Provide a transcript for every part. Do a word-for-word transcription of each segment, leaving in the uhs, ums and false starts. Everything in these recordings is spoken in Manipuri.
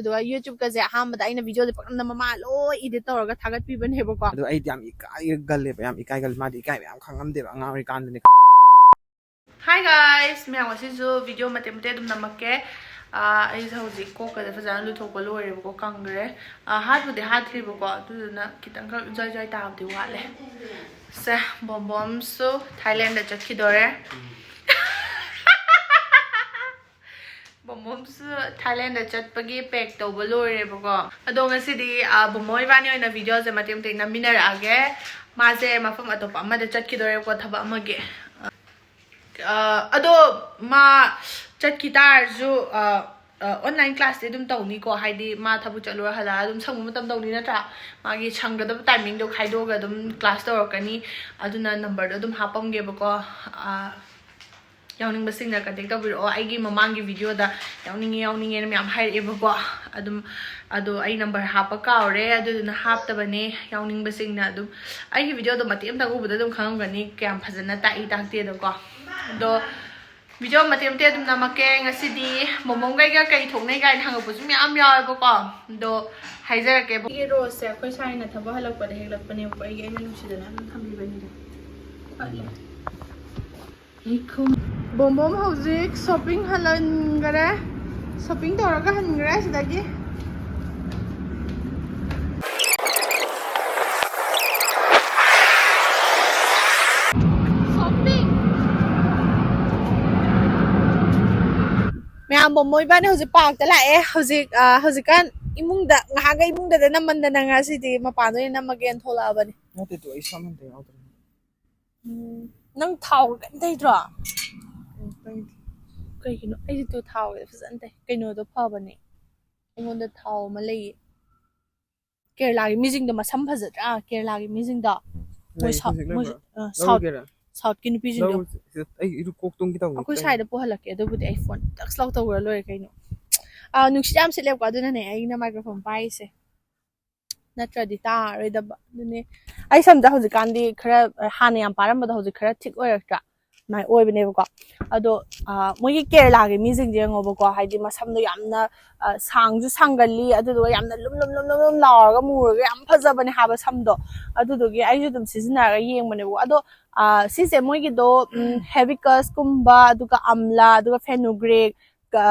ꯑꯗꯨꯒ YouTube ꯀꯁꯦ ꯑꯍꯥꯟꯕꯗ ꯑꯩꯅ video ꯁꯦ ꯄꯪꯅꯝ ꯅꯝꯃ ꯃꯥ ꯂꯣꯏ edit ꯇꯧꯔꯒ ꯊꯥꯒꯠꯄꯤꯕꯅꯦꯕꯀꯣ꯫ ꯑꯗꯣ ꯑꯩꯗꯤ ꯌꯥꯝ ꯏꯀꯥꯏꯒꯜꯂꯦꯕ, ꯌꯥꯝ ꯏꯀꯥꯏꯒꯜꯂꯦ꯫ ꯃꯥꯗꯤ ꯏꯀꯥꯏꯕ ꯌꯥꯝ ꯈꯪꯉꯝꯗꯦꯕ ꯑꯉꯥꯡ ꯑꯣꯏꯔꯤꯀꯥꯟꯗꯅꯦ꯫ Hi guys, ꯃꯌꯥꯝ, ꯉꯁꯤꯁꯨ video ꯃꯇꯦꯛ ꯃꯇꯦꯛ ꯑꯗꯨꯝ ꯅꯝꯃꯛꯀꯦ꯫ ꯑꯥ, ꯑꯩꯁꯦ ꯍꯧꯖꯤꯛ ꯀꯣꯛꯀꯁꯦ ꯐꯖꯅ ꯂꯨꯊꯣꯛꯄ ꯂꯣꯏꯔꯦꯕꯀꯣ, ꯀꯪꯈ꯭ꯔꯦ꯫ ꯑꯥ, ꯍꯥꯠꯄꯨꯗꯤ ꯍꯥꯠꯇ꯭ꯔꯤꯕꯀꯣ, ꯑꯗꯨꯗꯨꯅ ꯈꯤꯇꯪꯈꯛ ꯖ꯭ꯋꯥꯏ ꯖ꯭ꯋꯥꯏ ꯇꯥꯕꯗꯤ ꯋꯥꯠꯂꯦ꯫ ꯁꯦ, ꯕꯣꯝꯕꯣꯝꯁꯨ ꯊꯥꯏꯂꯦꯟꯗ ꯆꯠꯈꯤꯗꯣꯔꯦ꯫ ꯕꯣꯝꯕꯣꯝꯁꯨ ꯊꯥꯏꯂꯦꯟꯗ ꯆꯠꯄꯒꯤ pack ꯇꯧꯕ ꯂꯣꯏꯔꯦꯕꯀꯣ꯫ ꯑꯗꯣ ꯉꯁꯤꯗꯤ, ꯑ, ꯕꯣꯝꯕꯣꯝ ꯏꯕꯥꯅꯤ ꯑꯣꯏꯅ video ꯁꯦ ꯃꯇꯦꯛ ꯃꯇꯦꯛ ꯅꯝꯃꯤꯟꯅꯔꯛꯑꯒꯦ꯫ ꯃꯥꯁꯦ ꯃꯐꯝ ꯑꯇꯣꯞꯄ ꯑꯃꯗ ꯆꯠꯈꯤꯗꯣꯔꯦꯕꯀꯣ, ꯊꯕꯛ ꯑꯃꯒꯤ꯫ ꯑ, ꯑꯗꯣ ꯃꯥ ꯆꯠꯈꯤ ꯇꯥꯔꯁꯨ, ꯑ, ꯑ, online class ꯇꯤ ꯑꯗꯨꯝ ꯇꯧꯅꯤꯀꯣ, ꯍꯥꯏꯗꯤ ꯃꯥ ꯊꯕꯛ ꯆꯠꯂꯨꯔ ꯍꯜꯂꯛꯑ ꯑꯗꯨꯝ ꯁꯪꯕ ꯃꯇꯝ ꯇꯧꯅꯤ ꯅꯠꯇ꯭ꯔꯥ? ꯃꯥꯒꯤ ꯁꯪꯒꯗꯕ timing ꯗꯣ ꯈꯥꯏꯗꯣꯛꯑꯒ ꯑꯗꯨꯝ class ꯇꯧꯔꯛꯀꯅꯤ꯫ ꯑꯗꯨꯅ number ꯗꯣ ꯑꯗꯨꯝ ꯍꯥꯞꯄꯝꯒꯦꯕꯀꯣ꯫ ꯑ, ꯌꯥꯎꯅꯤꯡꯕꯁꯤꯡꯅ contact ꯇꯧꯕꯤꯔꯛꯑꯣ꯫ ꯑꯩꯒꯤ ꯃꯃꯥꯡꯒꯤ video ꯗ ꯌꯥꯎꯅꯤꯡꯉꯦ, ꯌꯥꯎꯅꯤꯡꯉꯦꯅ ꯃꯌꯥꯝ ꯍꯥꯏꯔꯛꯑꯦꯕꯀꯣ꯫ ꯑꯗꯨꯝ, ꯑꯗꯣ ꯑꯩ number ꯍꯥꯞꯄ ꯀꯥꯎꯔꯦ, ꯑꯗꯨꯗꯨꯅ ꯍꯥꯞꯇꯕꯅꯦ꯫ ꯌꯥꯎꯅꯤꯡꯕꯁꯤꯡꯅ ꯑꯗꯨꯝ ꯑꯩꯒꯤ video ꯗꯣ ꯃꯇꯦꯛ ꯑꯃꯇꯪ ꯎꯕꯗ ꯑꯗꯨꯝ ꯈꯪꯉꯝꯒꯅꯤ ꯀꯌꯥꯝ ꯐꯖꯅ ꯇꯥꯛꯏ ꯇꯥꯛꯇꯦꯗꯣꯀꯣ꯫ ꯑꯗꯣ video ꯃꯇꯦꯛ ꯃꯇꯦꯛ ꯑꯗꯨꯝ ꯅꯝꯃꯛꯀꯦ꯫ ꯉꯁꯤꯗꯤ ꯃꯣꯃꯣꯒꯩꯒ ꯀꯩ ꯊꯣꯡꯅꯩ ꯀꯥꯏꯅ ꯍꯪꯉꯛꯄꯁꯨ ꯃꯌꯥꯝ ꯌꯥꯎꯋꯦꯕꯀꯣ꯫ ꯑꯗꯣ ꯍꯥꯏꯖꯔꯛꯀꯦ꯫ ꯑꯩꯒꯤ rose ꯁꯦ ꯑꯩꯈꯣꯏ ꯁꯥꯏꯅ ꯊꯕꯛ ꯍꯜꯂꯛꯄꯗ ꯍꯦꯛꯂꯛꯄꯅꯦꯕꯀꯣ꯫ ꯑꯩꯒꯤ ꯑꯩꯅ ꯅꯨꯡꯁꯤꯗꯅ ꯑꯗꯨꯝ ꯊꯝꯕꯤꯕꯅꯤꯗ꯫ ꯐꯠꯂꯦ꯫ ꯕꯣꯝꯕꯣꯝ ꯍꯧꯖꯤꯛ shopping ꯍꯜꯍꯟꯈꯔꯦ꯫ Shopping ꯇꯧꯔꯒ ꯍꯟꯈ꯭ꯔꯦ ꯁꯤꯗꯒꯤ꯫ Shopping꯫ ꯃꯌꯥꯝ, ꯕꯣꯝꯕꯣꯝ ꯏꯕꯥꯅꯤ ꯍꯧꯖꯤꯛ park ꯇ ꯂꯥꯛꯑꯦ꯫ ꯍꯧꯖꯤꯛ, ꯑ, ꯍꯧꯖꯤꯛꯀꯥꯟ ꯏꯃꯨꯡꯗ, ꯉꯥꯏꯍꯥꯛꯈꯩ ꯏꯃꯨꯡꯗꯗ ꯅꯝꯃꯟꯗꯅ ꯉꯁꯤꯗꯤ ꯃꯄꯥꯟꯗ ꯑꯣꯏꯅ ꯅꯝꯃꯒꯦꯅ ꯊꯣꯛꯂꯛꯑꯕꯅꯤ꯫ ꯅꯠꯇꯦ, ꯇꯨ ꯑꯩ ꯁꯝ ꯑꯝꯇ ꯌꯥꯎꯗ꯭ꯔꯦ꯫ ꯎꯝ, ꯅꯪ ꯊꯥꯎ ꯀꯩꯝ ꯇꯩꯗ꯭ꯔꯣ? ꯎꯝ, ꯇꯩꯗꯦ꯫ ꯀꯩꯒꯤꯅꯣ? ꯑꯩꯗꯤ ꯇꯨ ꯊꯥꯎ ꯐꯖꯅ ꯇꯩ꯫ ꯀꯩꯅꯣꯗꯣ ꯐꯕꯅꯦ꯫ ꯑꯩꯉꯣꯟꯗ ꯊꯥꯎ ꯑꯃ ꯂꯩꯌꯦ꯫ ꯀꯦꯔꯂꯥꯒꯤ ꯃꯤꯁꯤꯡꯗꯣ ꯃꯁꯝ ꯐꯖꯗ꯭ꯔꯥ? ꯀꯦꯔꯂꯥꯒꯤ ꯃꯤꯁꯤꯡꯗꯣ꯫ ꯃꯣꯏ ꯂꯩ, ꯁꯥꯎꯠ-, ꯍꯧꯖꯤꯛ ꯃꯣꯏ, ꯂꯩꯕ꯭ꯔꯣ? ꯑ, ꯁꯥꯎꯠ-, ꯂꯧꯔꯨꯒꯦꯔꯥ? ꯁꯥꯎꯠꯀꯤ ꯅꯨꯄꯤꯁꯤꯡꯗꯣ꯫ ꯂꯧꯔꯨꯁꯦ꯫ ꯑꯩ ꯏꯔꯨ ꯀꯣꯛ ꯇꯨꯝꯒꯦ ꯇꯧꯅꯤ꯫ ꯑꯩꯈꯣꯏ ꯁ꯭ꯋꯥꯏꯗ ꯄꯨꯍꯜꯂꯛꯀꯦ꯫ ꯑꯗꯨꯕꯨꯗꯤ ꯑꯩ phone ꯇꯛꯁ ꯂꯥꯎ ꯇꯧꯔ ꯂꯣꯏꯔꯦ ꯀꯩꯅꯣ꯫ ꯑ, ꯅꯨꯡꯁꯤꯠ ꯌꯥꯝ ꯁꯤꯠꯂꯦꯕꯀꯣ, ꯑꯗꯨꯅꯅꯦ ꯑꯩꯅ microphone ꯄꯥꯏꯔꯤꯁꯦ꯫ ꯅꯠꯇ꯭ꯔꯗꯤ ꯇꯥꯔꯔꯣꯏꯗꯕ꯫ ꯑꯗꯨꯅꯦ ꯑꯩ ꯁꯝꯗ ꯍꯧꯖꯤꯛꯀꯥꯟꯗꯤ ꯈꯔ, ꯍꯥꯟꯅ ꯌꯥꯝ ꯄꯥꯔꯝꯕꯗꯣ ꯍꯧꯖꯤꯛ ꯈꯔ ꯊꯤꯛ ꯑꯣꯏꯔꯛꯇ꯭ꯔꯥ? ꯑꯗꯨꯃꯥꯏꯅ ꯑꯣꯏꯕꯅꯦꯕꯀꯣ꯫ ꯑꯗꯣ ꯑꯥ, ꯃꯣꯏꯒꯤ ꯀꯦꯔꯂꯥꯒꯤ ꯃꯤꯁꯤꯡꯁꯦ ꯌꯦꯡꯉꯣꯕꯀꯣ, ꯍꯥꯏꯗꯤ ꯃꯁꯝꯗꯣ ꯌꯥꯝꯅ ꯑꯥ, ꯁꯥꯡꯁꯨ ꯁꯥꯡꯒꯜꯂꯤ, ꯑꯗꯨꯗꯨꯒ ꯌꯥꯝꯅ ꯂꯨꯝ ꯂꯨꯝ ꯂꯨꯝ ꯂꯨꯝ ꯂꯨꯝ ꯂꯥꯎꯔꯒ ꯃꯨꯔꯒ ꯌꯥꯝ ꯐꯖꯕꯅꯦ ꯍꯥꯏꯕ ꯁꯝꯗꯣ꯫ ꯑꯗꯨꯗꯨꯒꯤ ꯑꯩꯁꯨ ꯑꯗꯨꯝ ꯁꯤꯖꯤꯟꯅꯔꯒ ꯌꯦꯡꯕꯅꯦꯕꯀꯣ꯫ ꯑꯗꯣ ꯑꯥ, ꯁꯤꯁꯦ ꯃꯣꯏꯒꯤꯗꯣ ꯎꯝ, ꯍꯦꯕꯤꯀꯁꯀꯨꯝꯕ, ꯑꯗꯨꯒ ꯑꯝꯂꯥ, ꯑꯗꯨꯒ ꯐꯦꯅꯨꯒ꯭ꯔꯤꯛ,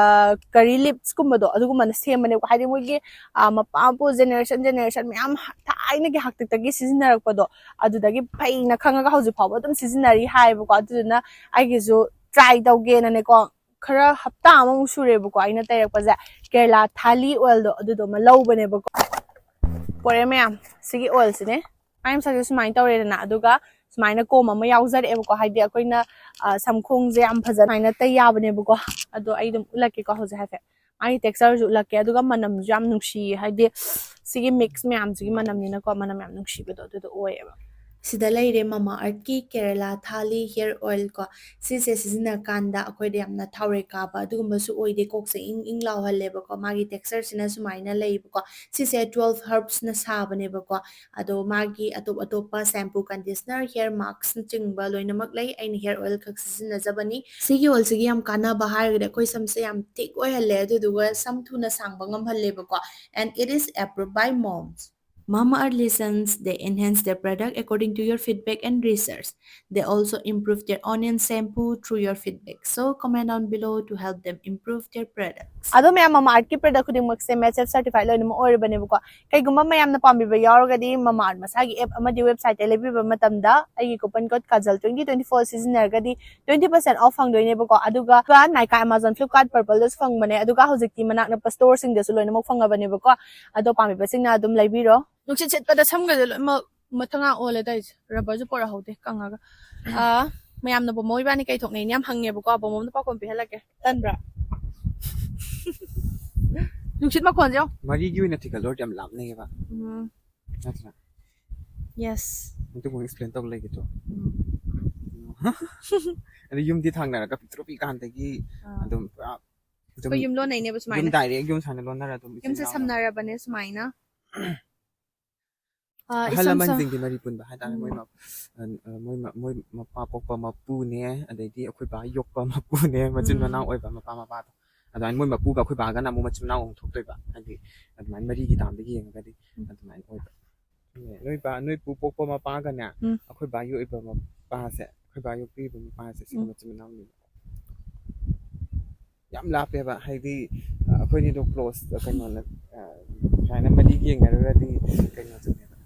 ꯀꯔꯤ ꯂꯤꯞꯁꯀꯨꯝꯕꯗꯣ, ꯑꯗꯨꯒꯨꯝꯕꯅ ꯁꯦꯝꯕꯅꯦꯕꯀꯣ꯫ ꯍꯥꯏꯗꯤ ꯃꯣꯏꯒꯤ ꯑꯥ, ꯃꯄꯥ ꯃꯄꯨ ꯖꯦꯅꯦꯔꯦꯁꯟ ꯖꯦꯅꯦꯔꯦꯁꯟ ꯃꯌꯥꯝ ꯊꯥꯏꯅꯒꯤ ꯍꯥꯛꯇꯛꯇꯒꯤ ꯁꯤꯖꯤꯟꯅꯔꯛꯄꯗꯣ, ꯑꯗꯨꯗꯒꯤ ꯐꯩꯅ ꯈꯪꯉꯒ ꯍꯧꯖꯤꯛ ꯐꯥꯎꯕ ꯑꯗꯨꯝ ꯁꯤꯖꯤꯟꯅꯔꯤ ꯍꯥꯏꯌꯦꯕꯀꯣ꯫ ꯑꯗꯨꯗꯨꯅ ꯑꯩꯒꯤꯁꯨ ꯇ꯭ꯔꯥꯏ ꯇꯧꯒꯦꯅꯅꯦꯀꯣ, ꯈꯔ ꯍꯞꯇꯥ ꯑꯃꯃꯨꯛ ꯁꯨꯔꯦꯕꯀꯣ ꯑꯩꯅ ꯇꯩꯔꯛꯄꯁꯦ꯫ ꯀꯦꯔꯂꯥ ꯊꯥꯂꯤ ꯑꯣꯏꯜꯗꯣ ꯑꯗꯨꯗꯣꯃ ꯂꯧꯕꯅꯦꯕꯀꯣ꯫ ꯄꯣꯔꯛꯑꯦ ꯃꯌꯥꯝ, ꯁꯤꯒꯤ ꯑꯣꯏꯜꯁꯤꯅꯦ꯫ ꯃꯥꯏ ꯃꯁꯛꯁꯦ ꯁꯨꯃꯥꯏꯅ ꯇꯧꯔꯦꯗꯅ, ꯑꯗꯨꯒ ꯁꯨꯃꯥꯏꯅ ꯀꯣꯝ ꯑꯃ ꯌꯥꯎꯖꯔꯛꯑꯦꯕꯀꯣ꯫ ꯍꯥꯏꯗꯤ ꯑꯩꯈꯣꯏꯅ ꯑ, ꯁꯝꯈꯣꯡꯁꯦ ꯌꯥꯝ ꯐꯖꯅ ꯁꯨꯃꯥꯏꯅ ꯇꯩ ꯌꯥꯕꯅꯦꯕꯀꯣ꯫ ꯑꯗꯣ ꯑꯩ ꯑꯗꯨꯝ ꯎꯠꯂꯛꯀꯦꯀꯣ ꯍꯧꯖꯤꯛ ꯍꯥꯏꯐꯦꯠ꯫ ꯃꯥꯒꯤ ꯇꯦꯛꯁꯆꯔꯁꯨ ꯎꯠꯂꯛꯀꯦ, ꯑꯗꯨꯒ ꯃꯅꯝꯁꯨ ꯌꯥꯝ ꯅꯨꯡꯁꯤꯌꯦ꯫ ꯍꯥꯏꯗꯤ ꯁꯤꯒꯤ ꯃꯤꯛꯁ ꯃꯌꯥꯝꯁꯤꯒꯤ ꯃꯅꯝꯅꯤꯅꯀꯣ, ꯃꯅꯝ ꯌꯥꯝ ꯅꯨꯡꯁꯤꯕꯗꯣ ꯑꯗꯨꯗꯣ ꯑꯣꯏꯌꯦꯕ꯫ ꯁꯤꯗ ꯂꯩꯔꯦ ꯃꯃꯥ ꯑꯔꯠꯀꯤ ꯀꯦꯔꯂꯥ ꯊꯥꯂꯤ ꯍꯤꯌꯔ ꯑꯣꯏꯜ ꯀꯣ꯫ ꯁꯤꯁꯦ ꯁꯤꯖꯤꯟꯅꯀꯥꯟꯗ ꯑꯩꯈꯣꯏꯗ ꯌꯥꯝꯅ ꯊꯥꯎꯔꯦꯛ ꯀꯥꯕ ꯑꯗꯨꯒꯨꯝꯕꯁꯨ ꯑꯣꯏꯗꯦ, ꯀꯣꯛꯁꯦ ꯏꯪ ꯏꯪ ꯂꯥꯎꯍꯜꯂꯦꯕꯀꯣ꯫ ꯃꯥꯒꯤ ꯇꯦꯛꯁꯆꯔꯁꯤꯅ ꯁꯨꯃꯥꯏꯅ ꯂꯩꯌꯦꯕꯀꯣ꯫ ꯁꯤꯁꯦ ꯇꯨꯋꯦꯜꯐ ꯍꯔꯕꯁꯅ ꯁꯥꯕꯅꯦꯕꯀꯣ꯫ ꯑꯗꯣ ꯃꯥꯒꯤ ꯑꯇꯣꯞ ꯑꯇꯣꯞꯄ ꯁꯦꯝꯄꯨ, ꯀꯟꯗꯤꯁꯅꯔ, ꯍꯤꯌꯔ ꯃꯥꯛꯁꯅꯆꯤꯡꯕ ꯂꯣꯏꯅꯃꯛ ꯂꯩ꯫ ꯑꯩꯅ ꯍꯤꯌꯔ ꯑꯣꯏꯜ ꯈꯛ ꯁꯤꯖꯤꯟꯅꯖꯕꯅꯤ꯫ ꯁꯤꯒꯤ ꯑꯣꯏꯜꯁꯤꯒꯤ ꯌꯥꯝ ꯀꯥꯟꯅꯕ ꯍꯥꯏꯔꯒꯗꯤ ꯑꯩꯈꯣꯏ ꯁꯝꯁꯦ ꯌꯥꯝ ꯊꯤꯛ ꯑꯣꯏꯍꯜꯂꯦ, ꯑꯗꯨꯗꯨꯒ ꯁꯝ ꯊꯨꯅ ꯁꯥꯡꯕ ꯉꯝꯍꯜꯂꯦꯕꯀꯣ꯫ And it is approved by moms. Mama Earth listens, they enhance their product according to your feedback and research. They also improve their own shampoo through your feedback. So comment down below to help them improve their products. ꯑꯗꯣ ꯃꯌꯥꯝ, ꯃꯃꯥ ꯑꯥꯔꯠꯀꯤ ꯄ꯭ꯔꯗꯛ ꯈꯨꯗꯤꯡꯃꯛꯁꯦ ꯃꯦꯠꯁꯦꯞ ꯁꯔꯇꯤꯐꯥꯏꯠ ꯂꯣꯏꯅꯃꯛ ꯑꯣꯏꯔꯕꯅꯦꯕꯀꯣ꯫ ꯀꯩꯒꯨꯝꯕ ꯃꯌꯥꯝꯅ ꯄꯥꯝꯕꯤꯕ ꯌꯥꯎꯔꯒꯗꯤ ꯃꯃꯥ ꯑꯥꯔꯠ ꯃꯁꯥꯒꯤ ꯑꯦꯞ ꯑꯃꯗꯤ ꯋꯦꯕꯁꯥꯏꯠꯇ ꯂꯩꯕꯤꯕ ꯃꯇꯝꯗ ꯑꯩꯒꯤ coupon code Kajal twenty twenty four ꯁꯤꯖꯤꯟꯅꯔꯒꯗꯤ twenty percent off ꯐꯪꯗꯣꯏꯅꯦꯕꯀꯣ꯫ ꯑꯗꯨꯒ Nykaa, Amazon, Flipkart, Purpleꯗꯁꯨ ꯐꯪꯕꯅꯦ꯫ ꯑꯗꯨꯒ ꯍꯧꯖꯤꯛꯇꯤ ꯃꯅꯥꯛ ꯅꯛꯄ ꯁ꯭ꯇꯣꯔꯁꯤꯡꯗꯁꯨ ꯂꯣꯏꯅꯃꯛ ꯐꯪꯉꯕꯅꯦꯕꯀꯣ꯫ ꯑꯗꯣ ꯄꯥꯝꯕꯤꯕꯁꯤꯡꯅ ꯑꯗꯨꯝ ꯂꯩꯕꯤꯔꯣ꯫ ꯅꯨꯡꯁꯤꯠ ꯁꯤꯠꯄꯗ ꯁꯝꯒꯁꯦ ꯂꯣꯏꯅꯃꯛ ꯃꯊꯪ ꯑꯣꯜꯂꯦ ꯇꯧꯔꯤꯁꯦ꯫ ꯔꯕꯔꯁꯨ ꯄꯣꯔꯛꯍꯧꯗꯦ ꯀꯪꯉꯒ꯫ ꯑꯥ, ꯃꯌꯥꯝꯅ ꯕꯣꯃꯣ ꯏꯕꯥꯅꯤ ꯀꯩ ꯊꯣꯛꯅꯩꯅ ꯌꯥꯝ ꯍꯪꯉꯦꯕꯀꯣ꯫ ꯕꯣꯃꯣꯝꯗ ꯄꯥꯎꯈꯨꯝ ꯄꯤꯍꯜꯂꯛꯀꯦ꯫ ꯇꯟꯕ꯭ꯔꯥ? ꯅꯨꯡꯁꯤꯠ ꯃꯈꯣꯟꯁꯦ ꯌꯦꯡꯉꯣ꯫ ꯃꯔꯤꯒꯤ ꯑꯣꯏꯅ ꯊꯤꯒꯠꯂꯨꯔꯗꯤ ꯌꯥꯝ ꯂꯥꯞꯅꯩꯌꯦꯕ꯫ ꯎꯝ꯫ ꯅꯠꯇ꯭ꯔꯥ? Yes. ꯑꯗꯨꯕꯨ ꯑꯦꯛꯁꯄ꯭ꯂꯦꯟ ꯇꯧ ꯂꯩꯒꯦꯗꯣ꯫ ꯎꯝ꯫ ꯑꯗꯨ ꯌꯨꯝꯗꯤ ꯊꯪꯅꯔꯒ ꯄꯤꯛꯇ꯭ꯔꯨ ꯄꯤꯛꯀꯥꯟꯗꯒꯤ ꯑꯥ꯫ ꯑꯗꯨꯝ ꯄꯨꯔꯥ ꯑꯗꯨꯝ ꯑꯩꯈꯣꯏ ꯌꯨꯝ ꯂꯣꯟꯅꯩꯅꯦꯕ ꯁꯨꯃꯥꯏꯅ꯫ ꯌꯨꯝ ꯗꯥꯏꯔꯦꯛ ꯌꯨꯝ ꯁꯨꯃꯥꯏꯅ ꯂꯣꯟꯅꯔ ꯑꯗꯨꯝ ꯏꯆꯤꯟ ꯌꯨꯝꯁꯦ ꯏꯅꯥꯎ ꯁꯝꯅꯔꯕꯅꯦ ꯁꯨꯃꯥꯏꯅ꯫ ꯑ, ꯑꯍꯜ ꯏꯁꯝ ꯁꯝ- ꯂꯃꯟꯁꯤꯡꯒꯤ ꯃꯔꯤ ꯄꯨꯟꯕ ꯍꯥꯏꯇꯥꯔꯦ꯫ ꯃꯣꯏ ꯎꯝ꯫ ꯃ-, ꯑ, ꯑ, ꯃꯣꯏ ꯃ-, ꯃꯣꯏ ꯃꯄꯥ ꯄꯣꯛꯄ ꯃꯄꯨꯅꯦ, ꯑꯗꯩꯗꯤ ꯑꯩꯈꯣꯏ ꯕꯥ ꯌꯣꯛꯄ ꯃꯄꯨꯅꯦ, ꯃꯆꯤꯟ ꯎꯝ꯫ ꯃꯅꯥꯎ ꯑꯣꯏꯕ ꯃꯄꯥ ꯃꯄꯥꯗꯣ꯫ ꯑꯗꯨꯃꯥꯏꯅ ꯃꯣꯏ ꯃꯄꯨꯒ ꯑꯩꯈꯣꯏ ꯕꯥꯒꯅ ꯑꯃꯨꯛ ꯃꯆꯤꯟ ꯃꯅꯥꯎ ꯑꯃꯨꯛ ꯊꯣꯛꯇꯣꯏꯕ꯫ ꯍꯥꯏꯗꯤ ꯑꯗꯨꯃꯥꯏꯅ ꯃꯔꯤꯒꯤ ꯇꯥꯝꯗ ꯌꯦꯡꯉꯒꯗꯤ ꯎꯝ꯫ ꯑꯗꯨꯃꯥꯏꯅ ꯑꯣꯏꯕ꯫ ꯅꯣꯏ ꯕꯥ, ꯅꯣꯏ ꯄꯨ ꯄꯣꯛꯄ ꯃꯄꯥꯒꯅꯦ, ꯎꯝ꯫ ꯑꯩꯈꯣꯏ ꯕꯥ ꯌꯣꯛꯏꯕ ꯃꯄꯥꯁꯦ, ꯑꯩꯈꯣꯏ ꯕꯥ ꯌꯣꯛꯄꯤꯔꯤꯕ ꯃꯄꯥꯁꯦ, ꯁꯤꯒ ꯎꯝ꯫ ꯃꯆꯤꯟ ꯃꯅꯥꯎꯅꯦꯕ꯫ ꯌꯥꯝ ꯂꯥꯞꯄꯦꯕ, ꯍꯥꯏꯗꯤ, ꯑ, ꯑꯩꯈꯣꯏꯅꯤꯗꯣ close, ꯑ, ꯀꯩꯅꯣꯅ, ꯑ, ꯁꯨꯃꯥꯏꯅ ꯃꯔꯤ ꯌꯦꯡꯅꯔꯨꯔꯗꯤ ꯀꯩꯅꯣꯗꯨꯅꯦꯕ꯫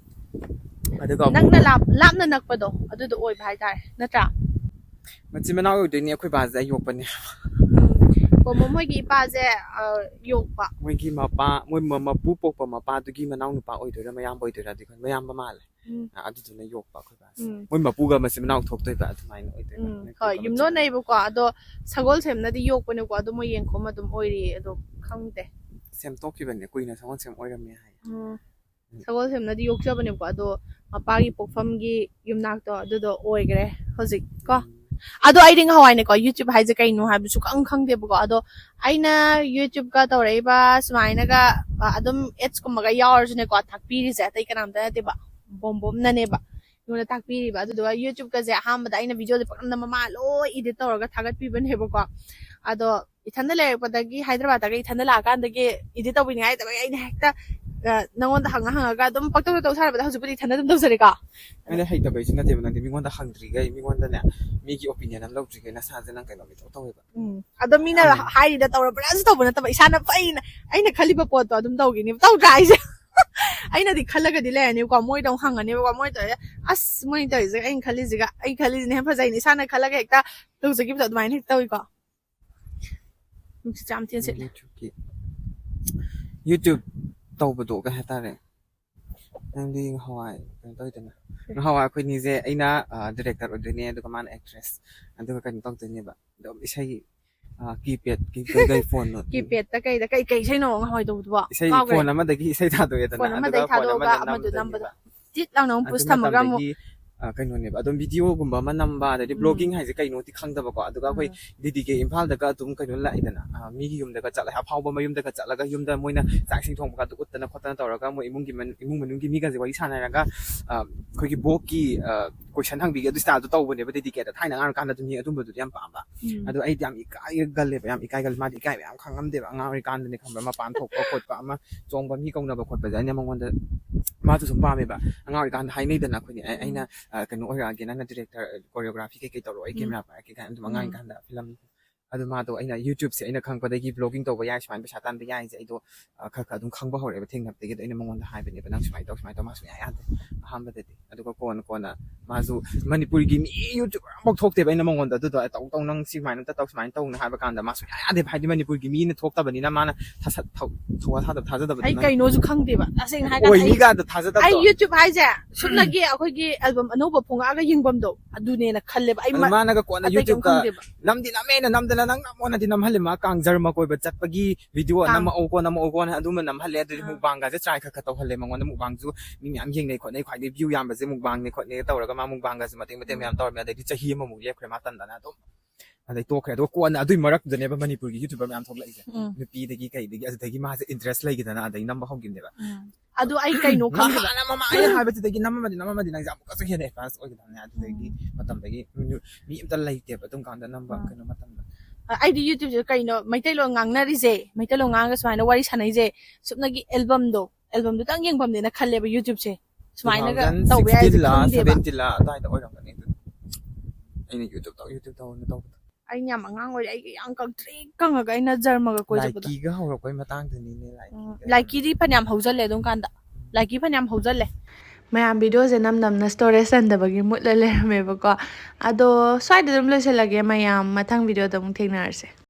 ꯑꯗꯨꯒ ꯑꯃꯨꯛ ꯅꯪꯅ ꯂꯥꯞ-, ꯂꯥꯞꯅ ꯅꯛꯄꯗꯣ ꯑꯗꯨꯗꯣ ꯑꯣꯏꯕ ꯍꯥꯏꯇꯥꯔꯦ, ꯅꯠꯇ꯭ꯔꯥ? ꯃꯆꯤꯟ ꯃꯅꯥꯎ ꯑꯣꯏꯗꯣꯏꯅꯤ, ꯑꯩꯈꯣꯏ ꯕꯥꯁꯦ ꯑꯩ ꯌꯣꯛꯄꯅꯦ꯫ ꯎꯝ꯫ ꯄꯣꯝꯕꯣꯝ ꯍꯣꯏꯒꯤ ꯏꯄꯥꯁꯦ, ꯑ, ꯌꯣꯛꯄ꯫ ꯃꯣꯏꯒꯤ ꯃꯄꯥ, ꯃꯣꯏ ꯃ-, ꯃꯄꯨ ꯄꯣꯛꯄ ꯃꯄꯥꯗꯨꯒꯤ ꯃꯅꯥꯎ ꯅꯨꯄꯥ ꯑꯣꯏꯗꯣꯏꯔꯥ, ꯃꯌꯥꯝꯕ ꯑꯣꯏꯗꯣꯏꯔꯥ, ꯑꯗꯨ ꯈꯪꯗꯦ, ꯃꯌꯥꯝꯕ ꯃꯥꯜꯂꯦ꯫ ꯎꯝ꯫ ꯑ, ꯑꯗꯨꯗꯨꯅ ꯌꯣꯛꯄ ꯑꯩꯈꯣꯏ ꯕꯥꯁꯦ꯫ ꯎꯝ꯫ ꯃꯣꯏ ꯃꯄꯨꯒ ꯃꯆꯤꯟ ꯃꯅꯥꯎ ꯊꯣꯛꯇꯣꯏꯕ, ꯑꯗꯨꯃꯥꯏꯅ ꯑꯣꯏꯗꯣꯏꯕ꯫ ꯎꯝ, ꯅꯣꯏ ꯍꯣꯏ, ꯄꯨꯒ ꯃꯆꯤꯟ ꯃꯅꯥꯎ꯫ ꯌꯨꯝꯂꯣꯟꯅꯩꯕꯀꯣ, ꯑꯗꯣ ꯁꯒꯣꯜꯁꯦꯝꯅꯗꯤ ꯌꯣꯛꯄꯅꯦꯀꯣ, ꯑꯗꯣ ꯃꯣꯏ ꯌꯦꯟꯈꯣꯝ ꯑꯗꯨꯝ ꯑꯣꯏꯔꯤꯌꯦ, ꯑꯗꯣ ꯈꯪꯗꯦ꯫ ꯁꯦꯝꯗꯣꯛꯈꯤꯕꯅꯦ, ꯀꯨꯏꯅ ꯁꯒꯣꯜꯁꯦꯝ ꯑꯣꯏꯔꯝꯃꯦ ꯍꯥꯏ꯫ ꯎꯝ꯫ ꯎꯝ꯫ ꯁꯒꯣꯜꯁꯦꯝꯅꯗꯤ ꯌꯣꯛꯆꯕꯅꯦꯕꯀꯣ, ꯑꯗꯣ ꯃꯄꯥꯒꯤ ꯄꯣꯛꯐꯝꯒꯤ ꯌꯨꯝꯅꯥꯛꯇꯣ ꯑꯗꯨꯗꯣ ꯑꯣꯏꯈ꯭ꯔꯦ ꯍꯧꯖꯤꯛ ꯀꯣ꯫ ꯎꯝ꯫ ꯑꯗꯣ ꯑꯩꯗꯤ ꯉꯍꯥꯟꯋꯥꯏꯅꯦꯀꯣ, YouTube ꯍꯥꯏꯁꯦ ꯀꯩꯅꯣ ꯍꯥꯏꯕꯁꯨ ꯈꯪ ꯈꯪꯗꯦꯕꯀꯣ, ꯑꯗꯣ ꯑꯩꯅ YouTubeꯀ ꯇꯧꯔꯛꯏꯕ ꯁꯨꯃꯥꯏꯅꯒ, ꯑ, ꯑꯗꯨꯝ adsꯀꯨꯝꯕꯒ ꯌꯥꯎꯔꯁꯨꯅꯦꯀꯣ, ꯇꯥꯛꯄꯤꯔꯤꯁꯦ ꯑꯇꯩ ꯀꯅꯥꯝꯇ ꯅꯠꯇꯦꯕ, ꯕꯣꯝꯕꯣꯝꯅꯅꯦꯕ ꯑꯩꯉꯣꯟꯗ ꯇꯥꯛꯄꯤꯔꯤꯕ꯫ ꯑꯗꯨꯗꯨꯒ YouTubeꯀꯁꯦ ꯑꯍꯥꯟꯕꯗ ꯑꯩꯅ videoꯁꯦ ꯄꯪꯅꯝꯗ ꯃꯃꯥ ꯂꯣꯏ edit ꯇꯧꯔꯒ ꯊꯥꯒꯠꯄꯤꯕꯅꯦꯕꯀꯣ, ꯑꯗꯣ ꯏꯊꯟꯗ ꯂꯩꯔꯛꯄꯗꯒꯤ, ꯍꯥꯏꯗ꯭ꯔꯕꯥꯗꯇꯒꯤ ꯏꯊꯟꯗ ꯂꯥꯛꯑꯀꯥꯟꯗꯒꯤ edit ꯇꯧꯕꯤꯅꯤꯡꯉꯥꯏ ꯂꯩꯇꯕꯒꯤ ꯑꯩꯅ ꯍꯦꯛꯇ, ꯑ, ꯅꯉꯣꯟꯗ ꯍꯪꯉ ꯍꯪꯉꯒ ꯑꯗꯨꯝ ꯄꯪꯇꯧꯗ ꯇꯧ ꯁꯥꯟꯅꯕꯗ ꯍꯧꯖꯤꯛꯄꯨꯗꯤ ꯏꯊꯟꯗ ꯑꯗꯨꯝ ꯇꯧꯖꯔꯦꯀꯣ꯫ ꯑꯩꯅ ꯍꯩꯇꯕꯩꯁꯨ ꯅꯠꯇꯦꯕ, ꯅꯪꯗꯤ ꯃꯤꯉꯣꯟꯗ ꯍꯪꯗ꯭ꯔꯤꯈꯩ, ꯃꯤꯉꯣꯟꯗꯅꯦ, ꯃꯤꯒꯤ opinion ꯑꯃ ꯂꯧꯗ꯭ꯔꯤꯈꯩ ꯅꯁꯥꯁꯦ ꯅꯪ ꯀꯩꯅꯣꯝ ꯏꯇꯧ ꯇꯧꯋꯦꯕ꯫ ꯎꯝ꯫ ꯑꯗꯣ ꯃꯤꯅ ꯃꯥꯅꯦ꯫ ꯍꯥꯏꯔꯤꯗ ꯇꯧꯔꯕ꯭ꯔꯥꯁꯨ ꯇꯧꯕ ꯅꯠꯇꯕ, ꯏꯁꯥꯅ ꯐꯩꯅ ꯑꯩꯅ ꯈꯜꯂꯤꯕ ꯄꯣꯠꯇꯣ ꯑꯗꯨꯝ ꯇꯧꯈꯤꯅꯦꯕ꯫ ꯇꯧꯗ꯭ꯔꯥ ꯍꯥꯏꯁꯦ? ꯑꯩꯅꯗꯤ ꯈꯜꯂꯒꯗꯤ ꯂꯩꯔꯅꯦꯕꯀꯣ, ꯃꯣꯏꯗ ꯑꯃꯨꯛ ꯍꯪꯉꯅꯦꯕꯀꯣ, ꯃꯣꯏ ꯇꯧꯔꯦ, "ꯑꯁ, ꯃꯣꯏꯅ ꯇꯧꯔꯤꯁꯦ ꯑꯩꯅ ꯈꯜꯂꯤꯁꯤꯒ, ꯑꯩ ꯈꯜꯂꯤꯁꯤꯅ ꯍꯦꯟꯅ ꯐꯖꯩꯅꯦ", ꯏꯁꯥꯅ ꯈꯜꯂꯒ ꯍꯦꯛꯇ ꯇꯧꯖꯈꯤꯕꯗꯣ ꯑꯗꯨꯃꯥꯏꯅ ꯍꯦꯛꯇ ꯇꯧꯏꯀꯣ꯫ ꯅꯨꯡꯁꯤꯠꯁꯦ ꯌꯥꯝ ꯊꯤꯅ ꯁꯤꯠꯂꯦ꯫ YouTubeꯀꯤ, YouTube ꯇꯧꯕꯗꯣ ꯀꯩ ꯍꯥꯏꯇꯥꯔꯦ? ꯅꯪꯗꯤ ꯉꯍꯥꯟꯋꯥꯏ ꯀꯩꯅꯣ ꯇꯧꯋꯤꯗꯅ, ꯉꯍꯥꯟꯋꯥꯏ ꯑꯩꯈꯣꯏꯅꯤꯁꯦ, ꯑꯩꯅ, ꯑ, director ꯑꯣꯏꯗꯣꯏꯅꯦ, ꯑꯗꯨꯒ ꯃꯥꯅ actress, ꯑꯗꯨꯒ ꯀꯩꯅꯣ ꯇꯧꯗꯣꯏꯅꯦꯕ, ꯑꯗꯨꯝ ꯏꯁꯩ, ꯑ, keypadꯀꯤ ꯀꯩ, ꯀꯩ phoneꯅꯣ? Keypadꯇ ꯀꯩꯗ ꯀꯩ, ꯀꯩ ꯏꯁꯩꯅꯣ ꯉꯍꯥꯟꯋꯥꯏ ꯇꯧꯕꯗꯨꯕꯣ? ꯏꯁꯩ ꯀꯥꯎꯈ꯭ꯔꯦ꯫ Phone ꯑꯃꯗꯒꯤ ꯏꯁꯩ ꯊꯥꯗꯣꯛꯑꯦꯗꯅ, phone ꯑꯗꯨꯒ ꯑꯃꯗꯒꯤ phone ꯊꯥꯗꯣꯛꯑꯒ ꯑꯃꯗ ꯑꯃꯗꯨ ꯅꯝꯗꯣꯏꯅꯦꯕ꯫ ꯅꯝꯕꯗꯣ꯫ ꯇꯤꯠ ꯂꯥꯎꯅ ꯑꯃꯨꯛ ꯑꯗꯨ push ꯊꯝꯃꯒ ꯑꯃꯨꯛ꯫ ꯃꯇꯝꯗꯒꯤ ꯑ, ꯀꯩꯅꯣꯅꯦꯕ, ꯑꯗꯨꯝ ꯚꯤꯗꯤꯑꯣꯒꯨꯝꯕ ꯑꯃ ꯅꯝꯕ, ꯑꯗꯩꯗꯤ ꯎꯝ. ꯕ꯭ꯂꯣꯒꯤꯡ ꯍꯥꯏꯁꯦ ꯀꯩꯅꯣꯗꯤ ꯈꯪꯗꯕꯀꯣ, ꯑꯗꯨꯒ ꯑꯩꯈꯣꯏ ꯎꯝ. ꯗꯤꯗꯤꯒꯦ ꯏꯝꯐꯥꯜꯗꯒ ꯑꯗꯨꯝ ꯀꯩꯅꯣ ꯂꯥꯛꯏꯗꯅ, ꯑ, ꯃꯤꯒꯤ ꯌꯨꯝꯗꯒ ꯆꯠꯂꯒ, ꯑꯐꯥꯎꯕ ꯃꯌꯨꯝꯗꯒ ꯆꯠꯂꯒ ꯌꯨꯝꯗ ꯃꯣꯏꯅ ꯆꯥꯛ ꯏꯁꯤꯡ ꯊꯣꯡꯕꯒ ꯑꯗꯨ ꯎꯠꯇꯅ ꯈꯣꯠꯇꯅ ꯇꯧꯔꯒ ꯃꯣꯏ ꯏꯃꯨꯡꯒꯤ ꯃꯅꯨꯡ, ꯏꯃꯨꯡ ꯃꯅꯨꯡꯒꯤ ꯃꯤꯒꯁꯦ ꯋꯥꯔꯤ ꯁꯥꯟꯅꯔꯒ, ꯑ, ꯑꯩꯈꯣꯏꯒꯤ ꯕꯣꯛꯀꯤ, ꯑ, ꯀꯣꯏꯁꯟ ꯍꯪꯕꯤꯒꯦ ꯑꯗꯨ ꯁ꯭ꯇꯥꯏꯜꯗꯣ ꯇꯧꯕꯅꯦꯕ ꯗꯤꯗꯤꯀꯦꯗ꯫ ꯊꯥꯏꯅ ꯑꯉꯥꯡ ꯑꯣꯏꯔꯀꯥꯟꯗ ꯑꯗꯨꯝ ꯌꯦꯡ-, ꯑꯗꯨꯝꯕꯗꯨꯗꯤ ꯌꯥꯝ ꯄꯥꯝꯕ꯫ ꯎꯝ. ꯑꯗꯣ ꯑꯩꯗꯤ ꯌꯥꯝ ꯏꯀꯥꯏꯒꯜꯂꯦꯕ, ꯌꯥꯝ ꯏꯀꯥꯏꯒꯜꯂꯦ꯫ ꯃꯥꯗꯤ ꯏꯀꯥꯏꯕ ꯌꯥꯝ ꯈꯪꯉꯝꯗꯦꯕ ꯑꯉꯥꯡ ꯑꯣꯏꯔꯤꯀꯥꯟꯗꯅꯦ, ꯈꯪꯕ꯭ꯔꯥ? ꯃꯄꯥꯟ ꯊꯣꯛꯄ ꯈꯣꯠꯄ ꯑꯃ, ꯆꯣꯡꯕ, ꯃꯤ ꯀꯧꯅꯕ ꯈꯣꯠꯄꯁꯦ ꯑꯩꯅ ꯃꯉꯣꯟꯗ, ꯃꯥꯁꯨ ꯁꯨꯝ ꯄꯥꯝꯃꯦꯕ꯫ ꯑꯉꯥꯡ ꯑꯣꯏꯔꯤꯀꯥꯟꯗ ꯍꯥꯏꯅꯩꯗꯅ ꯑꯩꯈꯣꯏꯗꯤ, ꯑꯩ-, ꯎꯝ. ꯑꯩꯅ, ꯑ, ꯀꯩꯅꯣ ꯑꯣꯏꯔꯛꯑꯒꯦ, ꯅꯪꯅ ꯗꯤꯔꯦꯛꯇꯔ, ꯀꯣꯔꯤꯌꯣꯒ꯭ꯔꯥꯐꯤ ꯀꯩꯀꯩ ꯇꯧꯔꯛꯑꯣ, ꯑꯩ ꯎꯝ. ꯀꯦꯃꯦꯔꯥ ꯄꯥꯏꯔꯛꯀꯦ ꯀꯥꯏꯅ ꯑꯗꯨꯝ ꯑꯉꯥꯡ ꯎꯝ. ꯑꯣꯏꯔꯤꯀꯥꯟꯗ ꯐꯤꯂꯝ꯫ ꯑꯗꯨ ꯃꯥꯗꯣ ꯑꯩꯅ YouTubeꯁꯦ ꯑꯩꯅ ꯈꯪꯕꯗꯒꯤ ꯕ꯭ꯂꯣꯒꯤꯡ ꯇꯧꯕ ꯌꯥꯏ, ꯁꯨꯃꯥꯏꯅ ꯄꯩꯁꯥ ꯇꯥꯟꯕ ꯌꯥꯏꯁꯦ ꯑꯩꯗꯣ, ꯑ, ꯈꯔ ꯈꯔ ꯑꯗꯨꯝ ꯈꯪꯕ ꯍꯧꯔꯛꯑꯦꯕ ꯊꯦꯡꯅꯕꯗꯒꯤ꯫ ꯑꯗꯣ ꯑꯩꯅ ꯃꯉꯣꯟꯗ ꯍꯥꯏꯕꯅꯦꯕ, "ꯅꯪ ꯁꯨꯃꯥꯏꯅ ꯇꯧ, ꯁꯨꯃꯥꯏꯅ ꯇꯧ", ꯃꯥ ꯁꯨꯡꯌꯥ ꯌꯥꯗꯦ ꯑꯍꯥꯟꯕꯗꯗꯤ꯫ ꯑꯗꯨꯒ ꯀꯣꯟꯅ ꯀꯣꯟꯅ ꯃꯥꯁꯨ, ꯃꯅꯤꯄꯨꯔꯒꯤ ꯃꯤ YouTuber ꯑꯃꯐꯥꯎ ꯊꯣꯛꯇꯦꯕ ꯑꯩꯅ ꯃꯉꯣꯟꯗ ꯑꯗꯨꯗꯣ, "ꯑꯦ, ꯇꯧ ꯇꯧ, ꯅꯪ ꯁꯤ ꯁꯨꯃꯥꯏꯅ ꯑꯝꯇ ꯇꯧ, ꯁꯨꯃꯥꯏꯅ ꯇꯧꯅ" ꯍꯥꯏꯕ ꯀꯥꯟꯗ ꯃꯥ ꯁꯨꯡꯌꯥ ꯌꯥꯗꯦꯕ꯫ ꯍꯥꯏꯗꯤ ꯃꯅꯤꯄꯨꯔꯒꯤ ꯃꯤꯅ ꯊꯣꯛꯇꯕꯅꯤꯅ ꯃꯥꯅ ꯊꯥꯖ-, ꯊꯧ-, ꯊꯧꯋꯥ ꯁꯥꯗꯕ, ꯊꯥꯖꯗꯕꯗꯣ ꯑꯩ ꯅꯪ ꯀꯩꯅꯣꯁꯨ ꯈꯪꯗꯦꯕ, ꯇꯁꯦꯡꯅ ꯍꯥꯏꯔꯀꯥꯟꯗ ꯑꯣꯏ ꯑꯩ, ꯃꯤꯒꯗ ꯊꯥꯖꯗꯕꯗꯣ꯫ ꯑꯩ YouTube ꯍꯥꯏꯁꯦ ꯁꯨꯞꯅꯒꯤ ꯑꯩꯈꯣꯏꯒꯤ album ꯑꯅꯧꯕ ꯐꯣꯡꯉꯛꯑꯒ ꯌꯦꯡꯐꯝꯗꯣ ꯑꯗꯨꯅꯦꯅ ꯈꯜꯂꯦꯕ꯫ ꯑꯩ ꯑꯗꯨ ꯃ-, ꯃꯥꯅꯒ ꯀꯣꯟꯅ ꯑꯇꯩ ꯀꯩꯝ YouTubeꯀ ꯈꯪꯗꯦꯕ꯫ ꯅꯝꯗꯤ ꯅꯝꯃꯦꯅ ꯅꯝꯗꯅ ꯅꯪ ꯅꯝꯃꯣꯅꯗꯤ ꯅꯝꯍꯜꯂꯦ꯫ ꯃꯥ ꯀꯥꯡ ꯖꯔꯃ ꯀꯣꯏꯕ ꯆꯠꯄꯒꯤ ꯚꯤꯗꯤꯑꯣ ꯀꯥꯡ꯫ ꯅꯝꯃꯛꯑꯣꯀꯣ, ꯅꯝꯃꯛꯑꯣꯀꯣꯅ ꯑꯗꯨꯃ ꯅꯝꯍꯜꯂꯦ꯫ ꯑꯗꯨꯗꯤ ꯑꯥ. ꯃꯨꯛꯕꯥꯡꯒꯁꯦ try ꯈꯔ ꯈꯔ ꯇꯧꯍꯜꯂꯦ ꯃꯉꯣꯟꯗ꯫ ꯃꯨꯛꯕꯥꯡꯁꯨ ꯃꯤ ꯃꯌꯥꯝ ꯌꯦꯡꯅꯩ ꯈꯣꯠꯅꯩ, ꯈ꯭ꯋꯥꯏꯗꯒꯤ view ꯌꯥꯝꯕꯁꯦ ꯃꯨꯛꯕꯥꯡꯅꯦ ꯈꯣꯠꯅꯦ ꯇꯧꯔꯒ ꯃꯥ ꯃꯨꯛꯕꯥꯡꯒꯁꯨ ꯃꯇꯦꯛ ꯃꯇꯦꯛ ꯎꯝ. ꯃꯌꯥꯝ ꯇꯧꯔꯝꯃꯦ꯫ ꯑꯗꯩꯗꯤ ꯆꯍꯤ ꯑꯃꯃꯨꯛ ꯂꯦꯞꯈ꯭ꯔꯦ ꯃꯥ ꯇꯟꯗꯅ ꯑꯗꯨꯝ꯫ ꯑꯗꯩ ꯇꯣꯛꯈ꯭ꯔꯦ꯫ ꯑꯗꯨꯒ ꯀꯣꯟꯅ ꯑꯗꯨꯏ ꯃꯔꯛꯇꯨꯗꯅꯦꯕ ꯃꯅꯤꯄꯨꯔꯒꯤ YouTuber ꯃꯌꯥꯝ ꯊꯣꯛꯂꯛꯏꯁꯦ꯫ ꯎꯝ. ꯅꯨꯄꯤꯗꯒꯤ ꯀꯩꯗꯒꯤ ꯑꯗꯨꯗꯒꯤ ꯃꯥꯁꯦ interest ꯂꯩꯈꯤꯗꯅ ꯑꯗꯩ ꯅꯝꯕ ꯍꯧꯈꯤꯕꯅꯦꯕ꯫ ꯎꯝ. ꯑꯗꯨ ꯑꯩ ꯀꯩꯅꯣ ꯈꯪꯗꯦꯕ꯫ ꯃꯥꯅ ꯃꯃꯥ ꯑꯩꯅ ꯍꯥꯏꯕꯗꯨꯗꯒꯤ ꯅꯝꯃꯝꯃꯗꯤ, ꯅꯝꯃꯝꯃꯗꯤ ꯅꯪꯁꯦ ꯑꯃꯨꯛꯀꯁꯨ ꯍꯦꯟꯅ advance ꯑꯣꯏꯒꯗꯕꯅꯦ꯫ ꯑꯗꯨꯗꯒꯤ ꯎꯝ. ꯃꯇꯝꯗꯒꯤ ꯃꯤ, ꯃꯤ ꯑꯝꯇ ꯂꯩꯇꯦꯕ ꯑꯗꯨꯝ ꯀꯥꯟꯗ ꯅꯝꯕ ꯎꯝ. ꯀꯩꯅꯣ ꯃꯇꯝꯗ꯫ ꯑ, ꯑꯩꯗꯤ YouTubeꯁꯤꯗ ꯀꯩꯅꯣ ꯃꯩꯇꯩꯂꯣꯟ ꯉꯥꯡꯅꯔꯤꯁꯦ, ꯃꯩꯇꯩꯂꯣꯟ ꯉꯥꯡꯉꯒ ꯁꯨꯃꯥꯏꯅ ꯋꯥꯔꯤ ꯁꯥꯟꯅꯩꯁꯦ, ꯁꯨꯞꯅꯒꯤ albumꯗꯣ, albumꯗꯨꯇꯪ ꯌꯦꯡꯐꯝꯅꯦꯅ ꯈꯜꯂꯦꯕ YouTubeꯁꯦ꯫ ꯁꯨꯃꯥꯏꯅꯒ ꯇꯧꯕ ꯌꯥꯏꯁꯦ two thousand sixteenꯂ ꯈꯪꯗꯦꯕ꯫ Seventeen ꯑꯗꯨꯋꯥꯏꯗ ꯑꯣꯏꯔꯝꯒꯅꯤ ꯑꯗꯨ꯫ ꯑꯩꯅ YouTube ꯇꯧ, YouTube ꯇꯧꯅ ꯇꯧꯕꯗꯣ꯫ ꯑꯩꯅ ꯌꯥꯝ ꯑꯉꯥꯡ ꯑꯣꯏꯔꯤ, ꯑꯩꯒ ꯌꯥꯝ ꯀꯪꯇ꯭ꯔꯤꯛ ꯀꯪꯉꯒ ꯑꯩꯅ ꯖꯔꯃꯒ ꯀꯣꯏ ꯆꯠꯄꯗꯣ꯫ ꯂꯥꯏꯀꯤꯒ ꯍꯧꯔꯛꯄꯩ ꯃꯇꯥꯡꯗꯨꯅꯤꯅꯦ, ꯂꯥꯏꯀꯤꯒ꯫ ꯎꯝ, ꯂꯥꯏꯀꯤꯗꯤ ꯐꯅꯌꯥꯝ ꯍꯧꯖꯜꯂꯦ ꯑꯗꯨꯝ ꯀꯥꯟꯗ꯫ ꯂꯥꯏꯀꯤ ꯐꯅꯌꯥꯝ ꯍꯧꯖꯜꯂꯦ꯫ ꯃꯌꯥꯝ videoꯁꯦ ꯅꯝ ꯅꯝꯅ storage ꯆꯟꯗꯕꯒꯤ ꯃꯨꯠꯂ ꯂꯩꯔꯝꯃꯦꯕꯀꯣ꯫ ꯑꯗꯣ ꯁ꯭ꯋꯥꯏꯗ ꯑꯗꯨꯝ ꯂꯣꯏꯁꯤꯜꯂꯒꯦ ꯃꯌꯥꯝ, ꯃꯊꯪ videoꯗ ꯑꯃꯨꯛ ꯊꯦꯡꯅꯔꯁꯦ꯫